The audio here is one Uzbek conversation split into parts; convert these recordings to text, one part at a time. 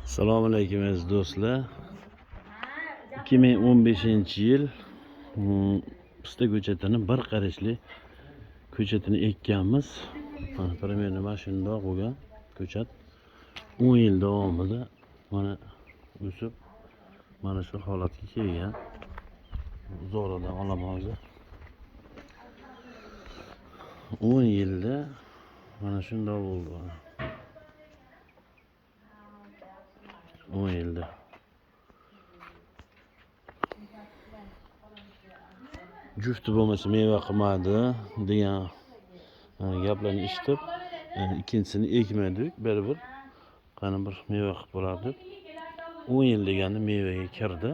Assalomu alaykum aziz do'stlar. 2015-yil pista ko'chatini bir qarishli ko'chatini ekkanmiz. Mana примерно mana shundoq bo'lgan ko'chat 10 yil davomida mana o'sib mana shu holatga kelgan. Uzoqdan olaman hozir. 10 yilda mana shundoq bo'ldi. Mana. 10 yilda. Jufti bo'lmasa meva qilmadi degan gaplarni eshitib, ikkinchisini ekmadik, baribir qani bir meva qilib bo'lar deb. 10 yil deganda mevaga kirdi.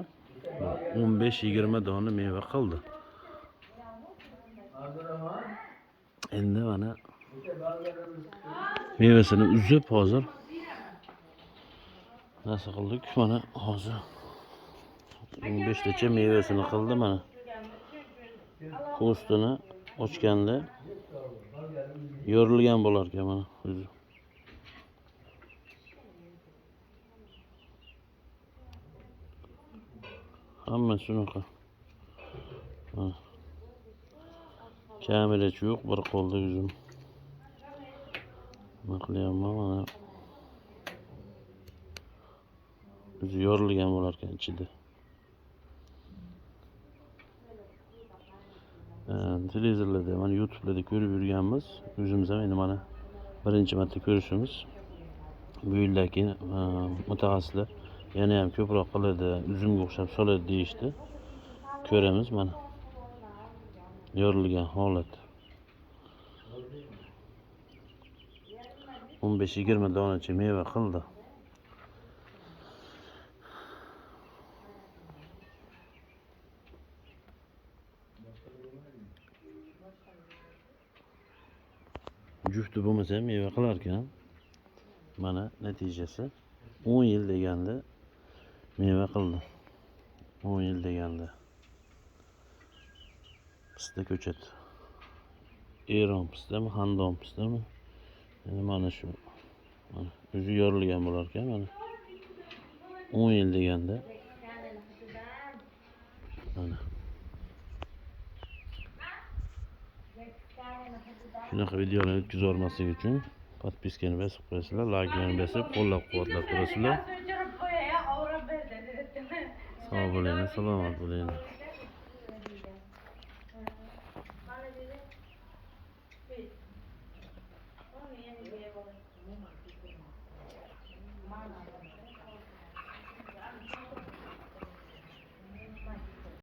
15-20 dona meva qildi. Endi mana mevasini uzib hozir nasıl qildik? Mana hozir 15 tacha mevasini qildi mana. Po'stini ochganda yorilgan bo'lar ekan mana o'zi. Hamma shunaqa. Mana. Kamerachi yo'q, bir qo'lda o'zim. Nima qilyapman mana. O'zi yorilgan bo'lar ekan ichida. Televizorlarda, mana YouTube'larda ko'rib yurganmiz. O'zimiz ham endi mana birinchi marta ko'rishimiz. Bu yildan keyin mutaxassislar yana ham ko'proq qiladi, uzumga o'xshab soladi deyishdi. Ko'ramiz mana. Yorilgan holat. 15-20 donacha meva qildi. Jufti bo'lmasa ham meva qilar ekan. Mana natijasi 10 yil deganda meva qildi. 10 yil deganda. Pista ko'chat. Eron pistami, Xandon pistami? Endi mana shu. Mana o'zi yorilgan bo'lar ekan mana. 10 yil deganda. Mana. Shunaqa videolarni o'tkazib yubormaslik uchun podpiskani bosib qo'yasizlar, layklarni bosib, qo'llab-quvvatlab turasizlar. Sog' bo'linglar, salomat bo'linglar.